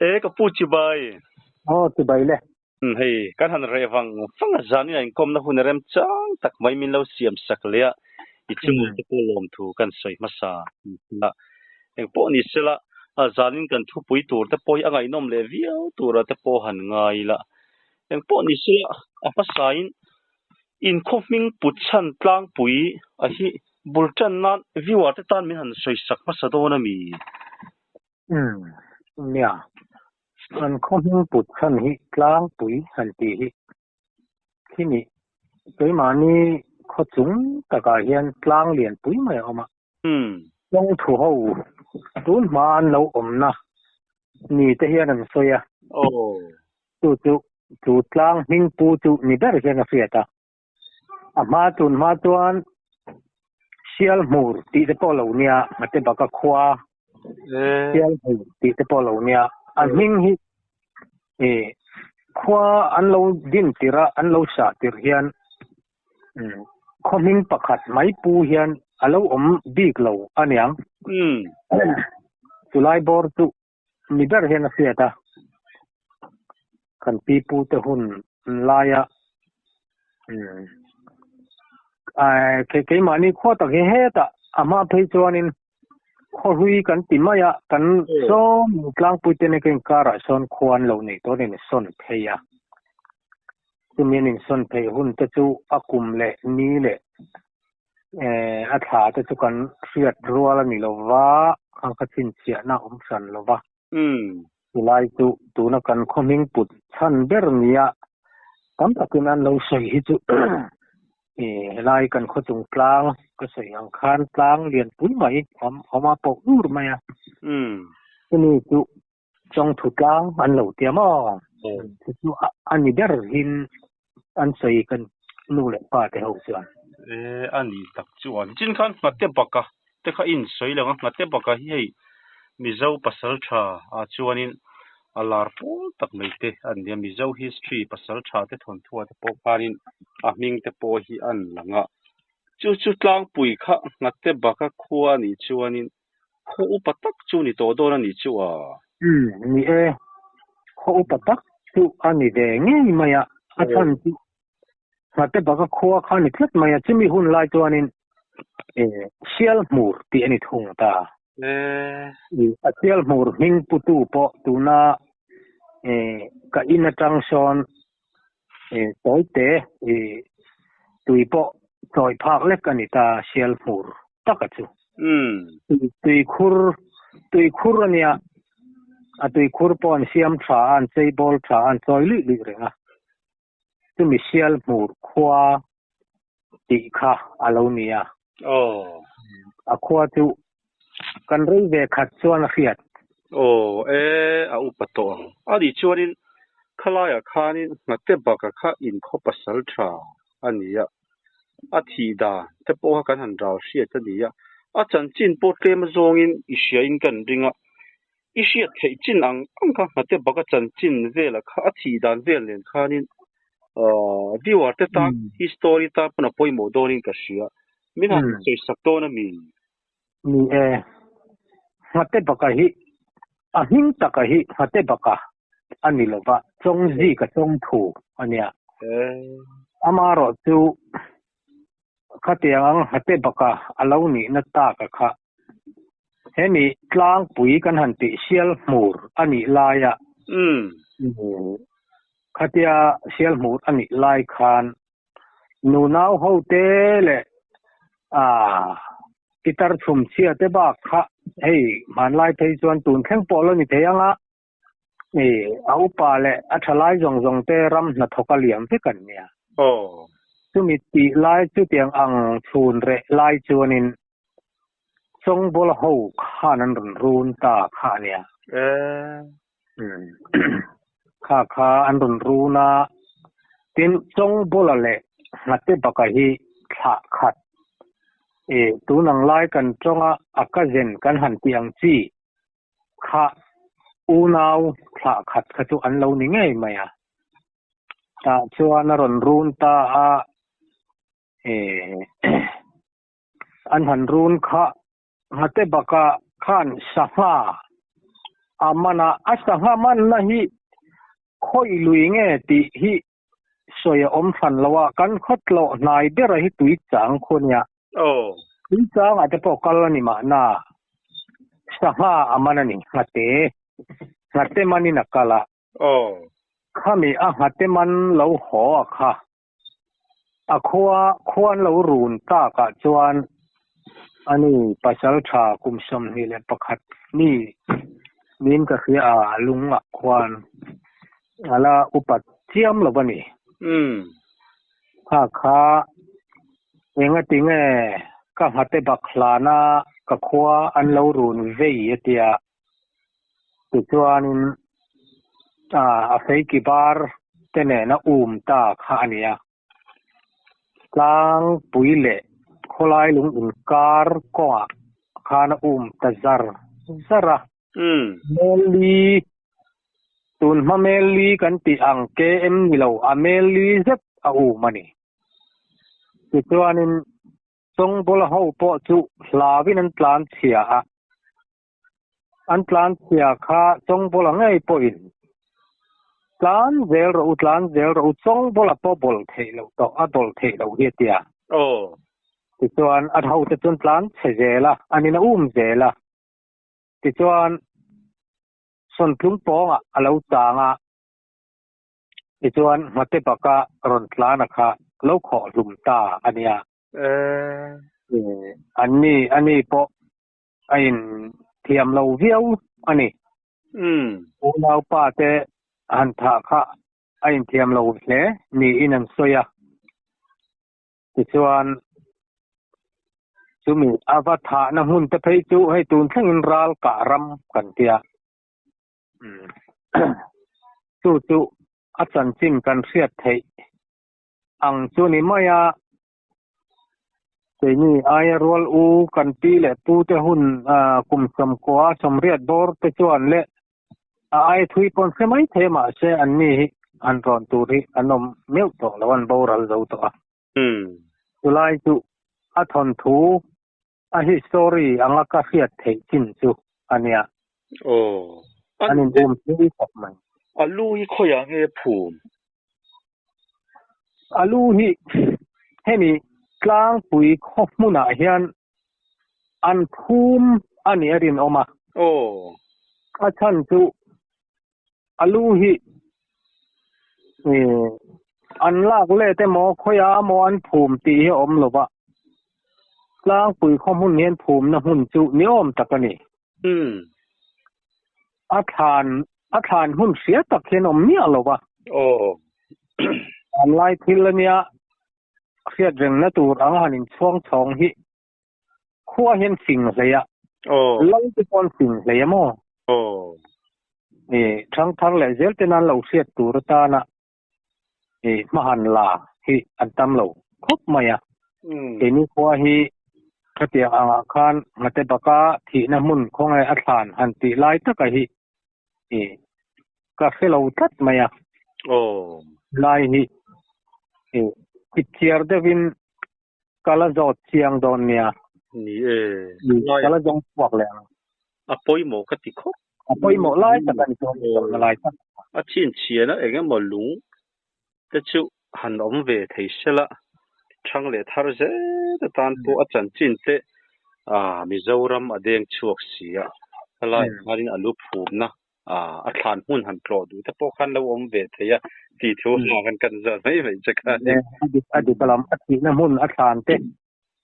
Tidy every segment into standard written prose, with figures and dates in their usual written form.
E ka pu chibai. Aw chibai le. Hei kan han reh vang vang a zanin a inkawmna hun remchang tak mai min lo siam sak leh a, i chunga te pawh lawmthu kan sawi hmasa a. Engpawh ni sela zanin kan thupui tur te pawh hi a ngaihnawm leh viau tura te pawh han ngai ila. Engpawh ni sela a hmasain inkhaw hming put chhan tlangpui a hi bul tan nan viewer te tan min han sawi sak hmasa dawn a mi? Umm, nia. An khaw hming put chhan hi tlangpui han tih hi khi ni. Keimahni khaw chung takah hian tlang lian pui mai a awm a. Kawng thu ho tun hma an lo awmna ni te hian an sawi a. Chu chu chu tlang hming pu chu ni ber hian a hriat a. A hma tun hma chuan Sial hmur tih te pawh lo nia, Ngate baka khua Sial hmur tih te pawh lo nia. A hming hi khua an lo din tirh a, an lo sah tirh hian khaw hming pakhat mai pu hian a lo awm bik lo a niang. Chulai bawr chu mi ber hian a hriat a, kan pi pu te hun laia keimahni khua tak hi hetah a hma phei chuanin khaw hlui kan ti mai a, kan sawm tlangpui te nen ka inkarah sawn khua an lo nei tawh a ni sawn phei a. Chumi an insawn phei hun te chu a kum leh ni leh a thla te chu kan hriat rual a ni lo va, khang kha chhinchhiahna a awm hran lo va. Chulai chu tuna kan khaw hming put chhan ber nia tam takin an lo sawi hi chu helai kan khaw chung tlang ka sawi ang khan tlang lian pui mai awm a pawh ur mai a. Chumi chu Chawngthu tlang an lo tia maw? Chu chu a ni ber hin an sawi kan nu leh pa te ho chuan. E, a ni tak chuan. Chin khan Nghate Baka te kha in sawi lo ang a, Nghate Baka hi hei Mizo pasal tha ah chuanin a lar pawl tak mai te an nia, Mizo history pasal tha te thawnthua te pawh khanin a hming te pawh hi an lang a. Chu chu tlangpui kha Nghate Baka khua a nih chuanin Khaw upa tak chu ni tawh dawn a nih chu a. Umm, ni e. Khaw upa tak chu a ni ve ngei mai a, a chhan chu Nghate baka khua kha a ni tlat mai a, chumi hun lai chuanin Sial hmur tih a ni thung ta. A sial hmur hming putu pawh tuna ka in atang sawn tawite tui pawh chawi phak lek a ni ta sial hmur taka chu. Tuikhur tuikhur a nia, a tuikhur pawh an siam tha a, an chei bawl tha a, an chawi luih luih reng a. Chumi sial hmur khua tih kha a lo ni a. A khua chu kan rei ve khat chuan a hriat. Aw e, a upa tawh ang. A nih chuanin khalaiah khanin Nghate baka kha inkhaw pasal tha a ni a. A thih dan te pawh kha kan han ral hriat a ni a, a chanchin pawh tlem azawngin i hriain kan ring a, i hriat theih chin ang ang kha Nghate baka chanchin vela kha a thih dan vel nen khanin aah viewer te tan hi story tan pawn a pawimawh dawnin ka hria, min han sawi sak dawn a mi? Ni e, Nghate baka hi a hming taka hi Nghate baka a ni lo va, Chawngzika chawngthu a nia. Amaherawh chu khatiang ang Nghate baka a lo nihna taka kha hemi tlangpui kan han tih sial hmur a nih laia khatia sial hmur a nih lai khan Nunau ho te leh pitar chhum chhia te bak kha hei hmanlai phei chuan tun thleng pawh lo ni thei ang a, a upa leh a thalai zawng zawng te ram hnathawk a liam vek an nia. Chumi tih lai chutiang ang chhun reh lai chuanin Chawngbawla ho khan an rawn run ta kha a nia. Kha kha an rawn run a, tin Chawngbawla leh Nghate baka hi thlah khat. Tun ang lai kan tawnga a cousin kan han tih ang chi kha unau thlah khat kha chu an lo ni ngei mai a. Tah chuan a rawn run ta a, An han run kha Nghate baka khan sangha a man a, a sangha manna hi khawi lui nge tih hi sawi a awm hran lo a, kan khawtlawh hnai bera hi tui chang khu a nia. Tui changah te pawh kal a ni mahna, sangha a man a ni, nghate, nghate manin a kal a. Khami a nghate man lo haw a kha, a khua khuan lo run takah chuan a ni pasaltha kum 21 mi niin ka hria a, lungah khuan a la upat chiam lo a ni. Kha kha engati nge ka nghate bak hlana ka khua an lo run vei a tia. Tichuanin a feiki bar te nena um ta kha a ni a. Tlangpui leh khawlai lung inkar kawngah khan a um ta zar zar a. Mel li, tun hma mel li kan tih ang KM ni lo, a mel li zet a um a ni. Tichuanin Chawngbawla ho pawh chu hlauin an tlan chhia a. An tlan chhia kha Chawngbawla ngei pawhin tlan zel rawh u, tlan zel rawh u, Chawngbawla pawh bawl theih loh tawh, a bawl theih loh hi a ti a. Tichuan a hote chuan tlan chhe zel a, an in a um zel a. Tichuan Sawntlung pawngah a lo chang a, tichuan Nghate baka rawn tlan a kha lo khawh hlum ta a nia. Anni, ani pawh a in thiam lo viau a ni. Unaupa te han thah kha a in thiam lo hle niin an sawi a. Tichuan chumi a va thahna hmun te phei chu hei tun thlengin ral kah ram kan tia. Chu chu a chanchin kan hriat theih ang chu ni mai a. Keini aia rual u kan pi leh pu te hun kum sawmkua sawmriat bawr te chuan leh a aia thui pawn hre mai thei mahse an ni hi han rawn tur hi an awm meuh tawh lo an boral zo tawh a. Chulai chu a thawnthu a history anga ka hriat theih chin chu a nia. An in um thui khawp mai. A lu hi khawiah nge phum? A lu hi hemi tlangpui khaw hmunah hian an phum a nih a rinawm a. A chhan chu a lu hi an lak let emaw khawiah emaw an phum tih hi a awm lo va, tlangpui khaw hmun hian phumna hmun chu ni awm tak a ni. A thlan a thlan hmun hria tak hian awm miah lo va. An lai thil a nia hriat rengna tur ang han inchhuang chhawng hi khua hian fing hlei a, lal te pawh an fing hlei a maw? Thangthar leh zel ten an lo hriat tur atana hma han la hi an tam lo khawp mai a. Keini khua hi khatiang angah khan nghate baka thihna hmun khawnge a thlan han tih lai taka hi ka hre lo tlat mai a. Lai hi chipchiar deuhin Ka la zawt chiang dawn nia. Ni e. Ka la zawng chhuak leh ang. A pawimawh ka ti khawp. A pawimawh lai tak a ni chuan zawhna lai tak. A chhinchhiahna eng emaw lung te chu han awm ve thei sela, thang leh thar zel atan pawh a chanchin te Mizoram a deng chhuak si a, helaiah khanin a lu phumna a thlan hmun han tlawh duh te pawh khan lo awm ve thei a tih thu hna khan kan zawt mai mai che kha ni. A dik lam a thihna hmun a thlan te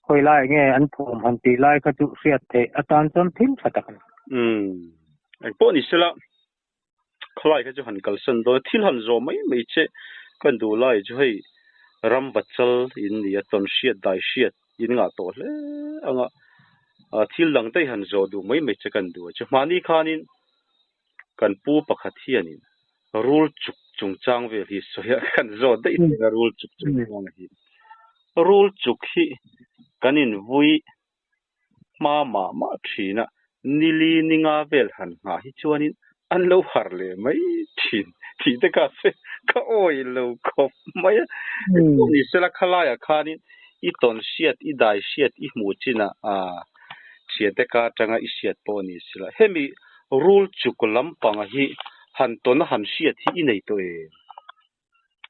khawi lai nge an phum han tih lai kha chu hriat theih atan chuan thil tha tak a ni. Umm engpawh ni sela khawlai kha chu han kalsan dawn a thil han zawh mai mai che kan duh lai chu hei ram vachal in ni a tawn hriat dai hriat in ngah tawh hle ang a thil dang te hi han zawh duh mai mai che kan duh a chu mahni khanin kan pu pakhat hianin rul chuk chungchang vel hi sawi a kan zawt daih thei a rul chuk chungchang hi rul chuk hi kan invui hma mah mah thin a nili ninga vel han nghah hi chuanin an lo har leh mai thin tih te kha se ka awi lo khawp mai a engpawh ni sela khalaiah khanin i tawn hriat i dai hriat i hmuh chinah thiante ka atanga i hriat pawh a ni sela hemi. Rul chuk lampanga hi han tawn a han hriat hi i nei tawh em?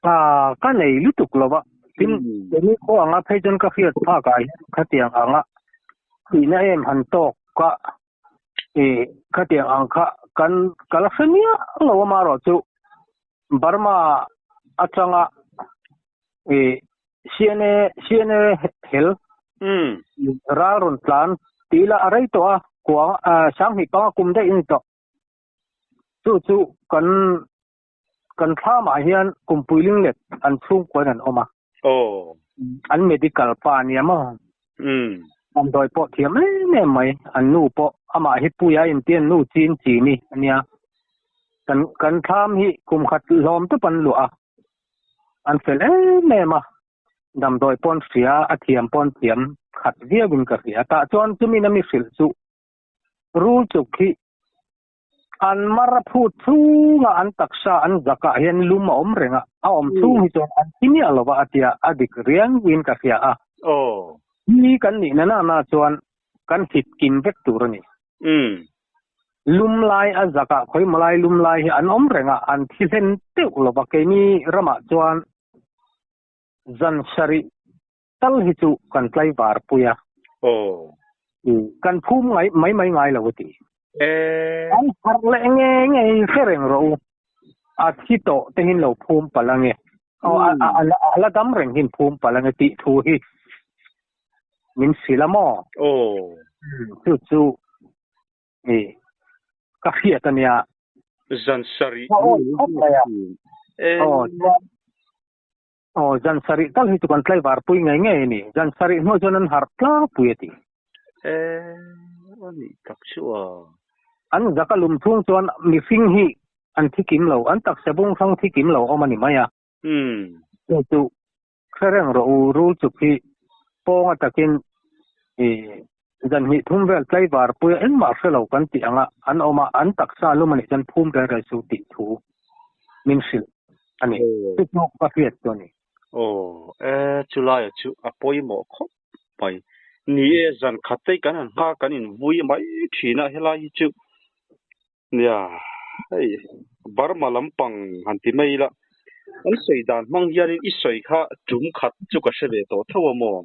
Ah, ka nei lutuk lo va. Tin, keini khaw anga phei chuan ka hriat phak ah hian khatiang anga tihna em han tawk ka ih khatiang ang kha kan ka la hre miah lo a marawh chu Burma atanga ih CNA CNA hel ral rawn tlan tih ila a rei tawh a kuang ah sanghnih panga kum daih a ni tawh. Chu chu kan kan thlamah hian kumpui linglet an chhungkuain an awm a. Aw. An medical pa a nia maw? Umm. Damdawi pawh thiam em em mai. An nu pawh amah hi puia inti an nu chin chini a nia. Kan kan thlam hi kum khat hlawm tawp an luah a. An fel em em a. Damdawi pawn hria a thiam pawn thiam khat viauin ka hria. Tah chuan chumina mi hrilh chu rul chuk hi An mar a phut chhunga an taksa an zakah hian lum a awm reng a, a awm chhung hi chuan an thi miah lova a tia a dik riang in ka hria a. Aw. Hi kan nih na na na chuan kan hit kim vek tur a ni. Lum lai a zakah khawimaw lai lum lai hi an awm reng a, an thi hlen teuh lova keini ramah chuan zan sarih tal hi chu kan tlaivar pui a. Aw. Kan phum ngai mai mai ngai lo a ti. Eh. An harh leh nge nge hi hre reng rawh u. A thi tawh te hin lo phum palh ange. Aw a a a la dam reng hin phum palh ange tih thu hi min hrilh a maw? Aw. Chu chu i ka hriat a nia. Zan sarih. Aw khawp mai a. Aw chuan. Aw, zan sarih tal hi chu kan tlaivar pui ngei ngei a ni. Zan sarih hnuah chuan an harh tlangpui a ti. Eh, a nih tak chu a. An zaka lum chhung chuan mihring hi an thi kim lo, an taksa bung hrang thi kim lo awm a ni mai a. Chu chu hre reng rawh u, rul chuk hi pawnga takin i zan hnih thum vel tlaivar pui a engmah hre lo kan tih anga an awm a, an taksa lum a nih chuan phum reng reng suh tih thu min hrilh a ni. Chu chu ka hriat chu a ni. Aw, e, chulaia chu a pawimawh khawp mai. Ni e, zan khat te kan han hma kan invui mai thin a, helai hi chu nia, hei Burma lampang han ti mai ila, an sawi dan hmang hianin i sawi kha tum khat chu ka hre ve tawh tho a maw?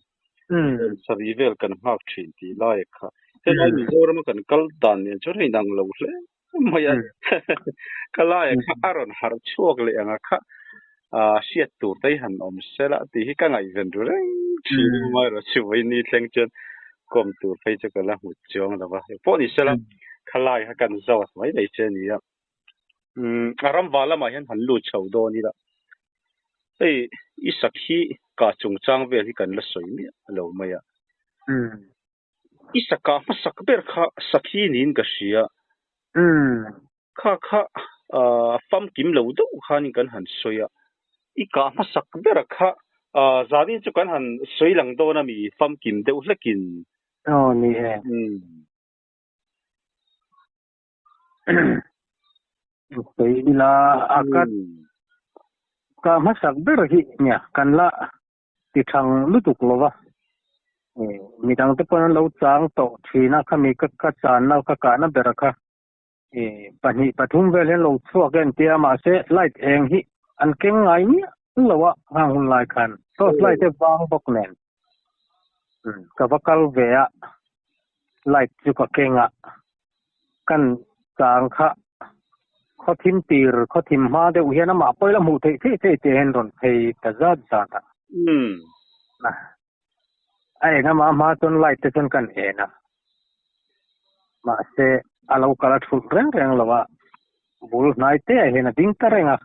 Sarih vel kan nghak thin tih lai kha. Helai Mizorama kan kal dan nen chuan hei inang lo hle mai a. Ka laia kha a rawn harh chhuak leh ang a kha hriat tur te hi han awm sela tih hi ka ngaihven ru reng thin a amaherawh chu vawiin ni thleng chuan kawm tur phei chu ka la hmu chuang lo va. Pawh ni sela kha lai kha kan zawt mai mai che a nia. A ramva lamah hian han lut chho dawn ila hei i sakhi kah chungchang vel hi kan la sawi miah lo mai a. I sakah hmasak ber kha sakhi niin ka hria. Kha kha famkim lo deuh khanin kan han sawi a. I kah hmasak ber kha zanin chu kan han sawi lang dawn a mi famkim deuh hlekin. Aw ni e. Sawi ila a ka kah hmasak ber hi nia kan la ti thang lutuk lo va, midang te pawn an lo chang tawh thin a, khami ka ka channa ka kahna ber kha pahnih pathum vel hian lo chhuak en tia mahse light eng hi an keng ngai miah lo a hang hun lai khan torch light te vang bawk nen ka va kal ve a light chu ka keng a kan chang kha khaw thim tir khaw thim hma deuh hian amah pawh ila hmuh theih theih theih te hian rawn phei ta zat zat a. A eng amah hma chuan light te chuan kan en a mahse a lo kal a thulh reng reng lo a bul hnai te ah hian a ding ta reng a.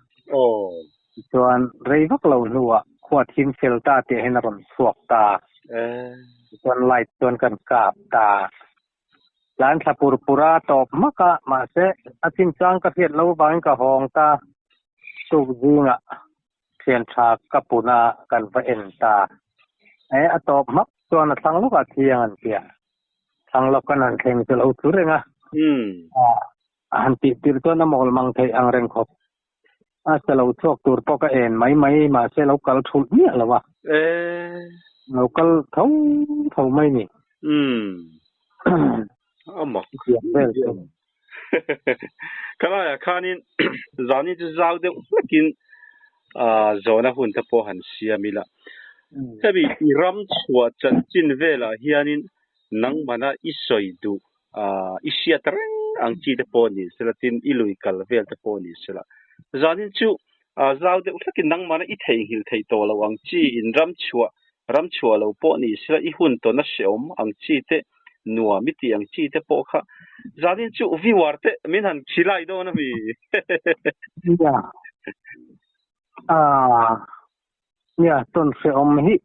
Tichuan rei vak lo hnuah khua thim fel ta tih ah hian a rawn chhuak ta. Tichuan light chuan kan kap ta. Tlan thla pur pur a tawp hmak a, mahse a chinchang ka hriat lo vangin ka hawng ta. Tuk zingah thian tha ka pun a kan va en ta. E a tawp hmak chuan a thlang lawkah thiang an ti a, thlang lawk kan han thleng chu lo thu reng a. A han tih tirh chuan a mawl mang theih ang reng khawp. A sa lo chhuak tur pawh ka en mai mai mahse lo kal thulh miah lo a. Lo kal tho tho mai ni. A mak. Vel chu. Khalaiah khanin zani chu zau deuh hlekin zawhna hun te pawh han siam ila. Hemi i ram chhuah chanchin velah hianin nangmana i sawi duh i hriat reng ang chi te pawh ni sela tin i lui kal vel te pawh ni sela. Zanin chu zau deuh hlekin nangmana i theihnghilh theih tawh loh ang chi in ram chhuah ram chhuah lo pawh ni sela i hun tawna hrehawm ang chi te nuam i tih ang chi te pawh kha zanin chu viewer te min han khilai dawn a mi. Nia ah nia tawn hrehawm hi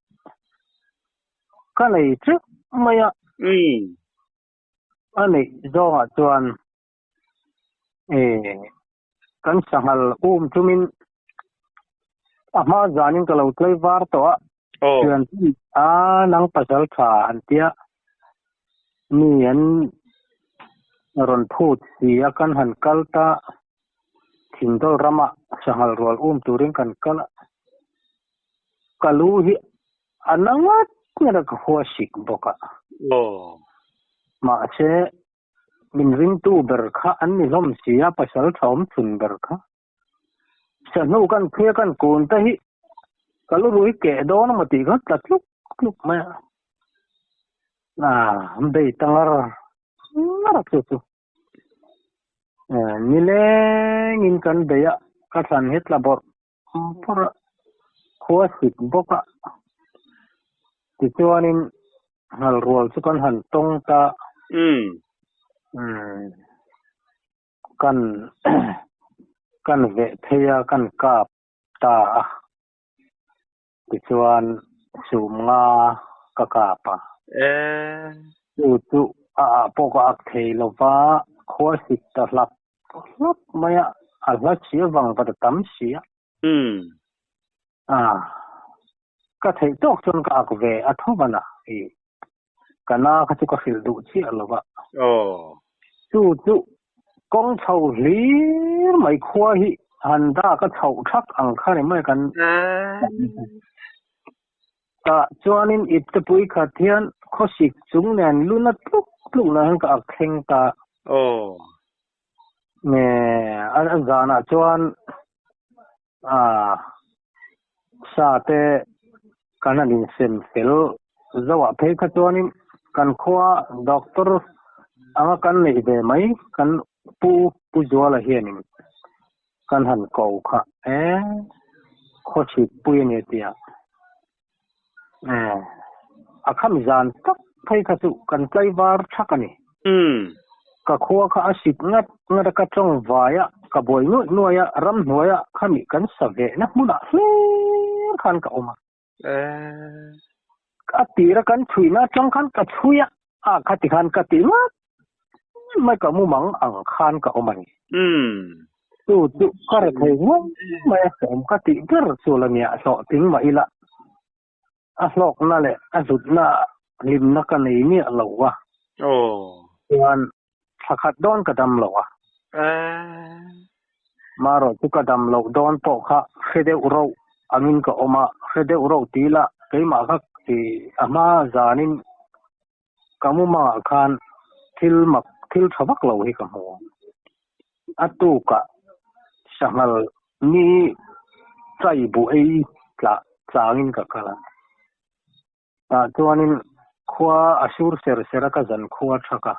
ka nei teuh mai a. Umm. A neih zawngah chuan e kan sanghal um tumin a hma zanin ka lo tlai var tawh a. Chuan a nang pasal tha an tia mi an rawn phut si a kan han kal ta Thingdawl rama sanghal rual um turin kan kal a. Ka lu hi a na ngat ngat a ka hua sik bawk a. Mahse min ringtu ber kha an ni hlawm si a, pasal tha awm chhun ber kha. Sahnu kan phia kan kun te hi ka lu ru hi keh dawn emaw tih kha tla tluk tluk mai a. An bei ta ngar ngar a chu chu. Nilengin kan bei a, ka thlan hi tla bawrh bawrh a, khua sik bawk a. Tichuanin nghal rual chu kan han tawng ta. Kan kan veh phei a, kan kap ta a. Tichuan sum nga ka kap a. Chu chu a ah pawh ka ak thei lo va, khua sik ta hlap hlap mai a, a hla si avang va ta tam si a. A, ka theih tawk chuan ka ak ve a tho van a, i ka na kha chu ka hrilh duh chiah lo va. Chu chu kawng chho hlir mai khua hi han dak a chhoh thak ang kha ni mai kan tah chuanin iptepui khat hian khawsik chung nen luna tluk tluk nan hian ka ak thleng ta. Nge a zanah chuan sa te kan han insem fel zoh ah phei kha chuanin kan khua doctor anga kan neih ve mai kan pu Pu Zuala hianin kan han ko kha e khaw chhit pui a ni a tia e a khami zan tak phei kha chu kan tlaivar thak a ni. Ka khua kha a sik ngat ngat a ka tawng vai a, ka buai nuaih nuaih a, ramhnuai a khami kan sa vehna hmunah hler khan ka awm a. A tira kan chhuihna atang khan ka chhui a, a khati khan ka ti ngat mai ka mumang ang khan ka awm a ni. Chu chu ka re thei ngawt mai a, hrehawm ka tih ber chu la nia hlawhtling mah ila a hlawkna leh a hlutna hlimna ka nei miah lo a. Chuan thla khat dawn ka dam lo a. Marawh chu ka dam loh dawn pawh kha hre deuh rauh angin ka awm a, hre deuh rauh ti ila keimah kha a hma zanin ka mumangah khan thil mak thil tha vak lo hi ka hmu. A tukah sanghal ni chai buh ei tlah changin ka kal a. Tah chuanin khua a sur ser ser a ka zan khua thak a.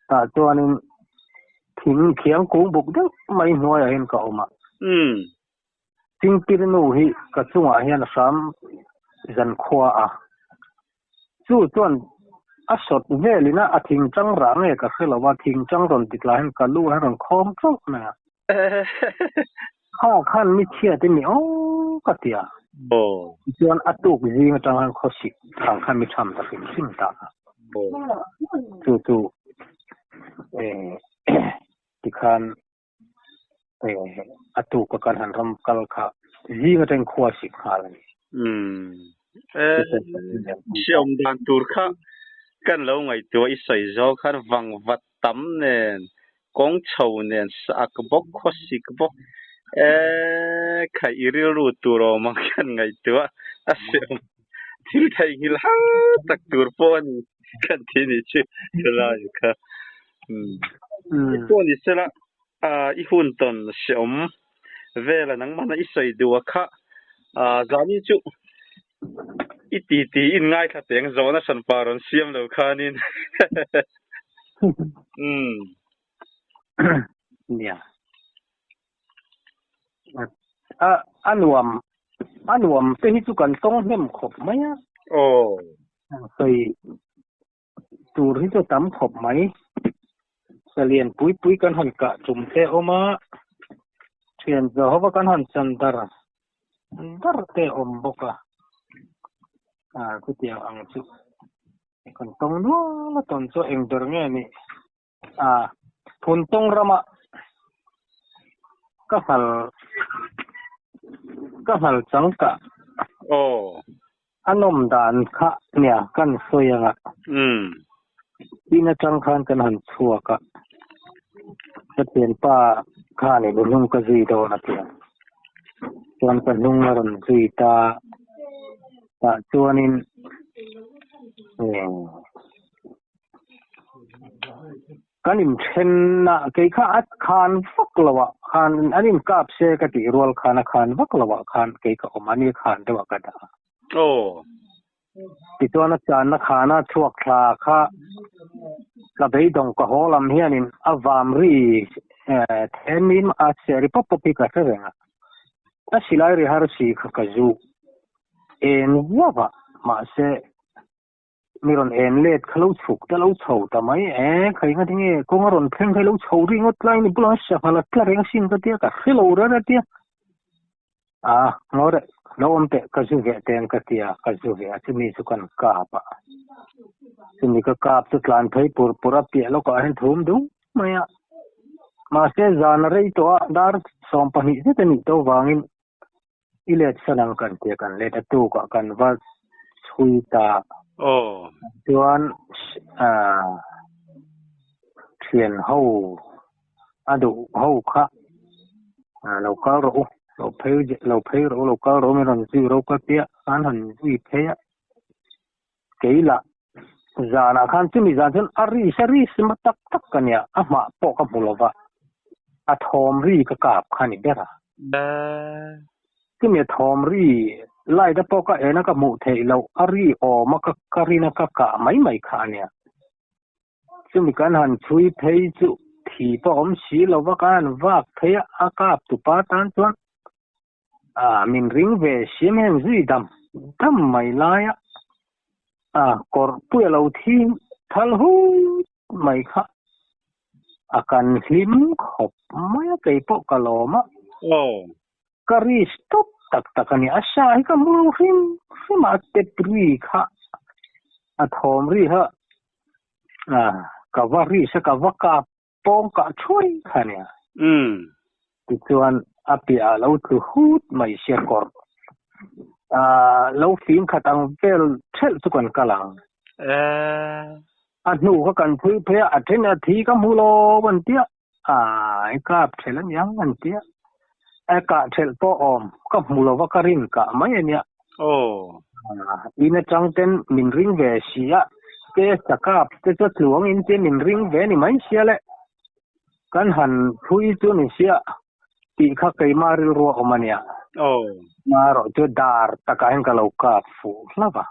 Tah chuanin thing khiang kung buk deuh mai hnuaiah hian ka awm a. Chingpir nu hi ka chungah hian a hram zan khua a. Chu chuan a sawt velin a a thing chang rah nge ka hre lo a, thing chang rawn ti tla hian ka lu a rawn khawng chauh mai a. Kha khan mi chhiat i ni aw ka ti a. Tichuan a tuk zing atang khan khawsik ang khan mi tham ta hrim hrim ta a. Chu chu tikhan a tuk a kan han ram kal kha zing atang khua sik nghal a ni. Hriawm dan tur kha kan lo ngaihtuah i sawi zawk khan vangvat tam nen, kawng chho nen, sak bawk, khawsik bawk, khaih i rilru tur awm ang kan ngaihtuah a hriawm thil theihnghilh har tak tur pawh a ni kan ti ni chu helai kha. Pawh ni sela i hun tawn hreawm vela nangmahna i sawi duh a kha zani chu i ti ti in ngaithla teng zawhna hranpa rawn siam lo khanin. Umm. Nia. A a nuam a nuam te hi chu kan tawng hnem khawp mai a. Aw. Sawi tur hi chu tam khawp mai. Salian pui pui kan han kah tum te awm a, thian Jehova kan han chan dar dar te awm bawk a. A chutiang ang chu kan tawng nual a tawn chu eng ber nge nih? A Phuntawng rama ka nghal ka nghal chang kah. Aw. A nawm dan kha nia kan sawi anga. Umm. Tin atang khan kan han chhuak a. Ka thianpa khanin i hnung ka zui dawn a tia. Chuan ka hnung a rawn zui ta. Tah chuanin eh. Kan inthenna kei kha a khan vak lo ah khan an inkap se ka tih rual khan a khan vak lo ah khan kei ka awm a ni khan deuh ah ka dah a. Aw. Tichuan a channa khana chhuak thla kha ka beidawng ka haw lam hianin a vam ri thenin a seh ri pawp pawp hi ka hre reng a. A silai ri har si kha ka zu en vak a mahse Mi rawn en let kha lo chhuk ta lo chho ta mai e, khai nga tinge kawng a rawn thleng khai lo chho ri ngawt tlai ni bulah sanghal a tla reng asin ka tia ka hre lo reng a tia. A ngaw reh lo awm teh ka zu veh teng ka tia ka zu veh a chumi chu kan kap a chumi ka kap chu tlan phei pur pur a piah lawkah hian thum dum mai a mahse zan a rei tawh a dar 12 zet a nih tawh vangin I let san ang kan tia kan let a tukah kan va chhui ta. Aw. Chuan ah thian ho a duh ho kha ah lo kal rawh u lo phei lo phei rawh u lo kal rawh u min rawn zui ro ka tia an han zui phei a kei lah zanah khan chumi zan chuan a ri sa ri si ma tak tak ka nia a hmah pawh ka hmu lova a thawm ri ka kap kha ni ber a. Chumi a thawm ri light a pawh ka en a ka hmuh theih loh a ri awm a ka ka rin a ka kah mai mai kha a nia. Chumi kan han chhui phei chu thi pawh awm si lova kan han vak phei a a kap tupa tan chuan A min ring ve siam hian zui dam dam mai lai a, a kawrh pui a lo thi thal hut mai kha a kan hlim khawp mai a, kei pawh ka lawm a. Aw. Ka ri stop tak tak a ni, a sa hi ka hmu hrim hrim a, a tep ri kha, a thawm ri kha a ka va ri sa ka va kap Pawng kah thuai kha nia. Umm. Tichuan a piah ah lo tlu hut mai sia kawrh. Aah lo fing khat ang vel thelh chu kan kal ang. Eeh. A hnu kha kan phui phei a, a then a thi ka hmu lo an tia. Aah i kap thelh aniang an tia. A kah thelh pawh awm ka hmu lova ka rin kah mai ania. Aw. In atang ten min ring ve si a, ke sakap te chu tluang in te min ring ve ni mai sia le. Kan han thui chu ni sia tih kha keimah rilru a awm ania. Aw. Marawh chu dar takah hian ka lo kap fuh hlauh a.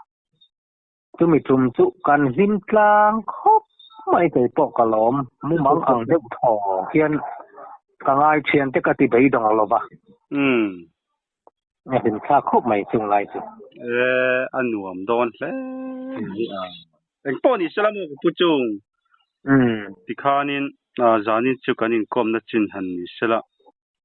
Chumi tum chu kan hlim tlang khawp mai kei pawh ka lawm mumang ang deuh thaw hian ka ngai thian te ka ti beidawng lo va. Umm. A hlim thlak khawp mai chung lai chu. E, a nuam dawn hle mai a. Eng pawh ni sela maw ka pu chung. Umm. Tikhanin zanin chu kan inkawmna chin han ni sela.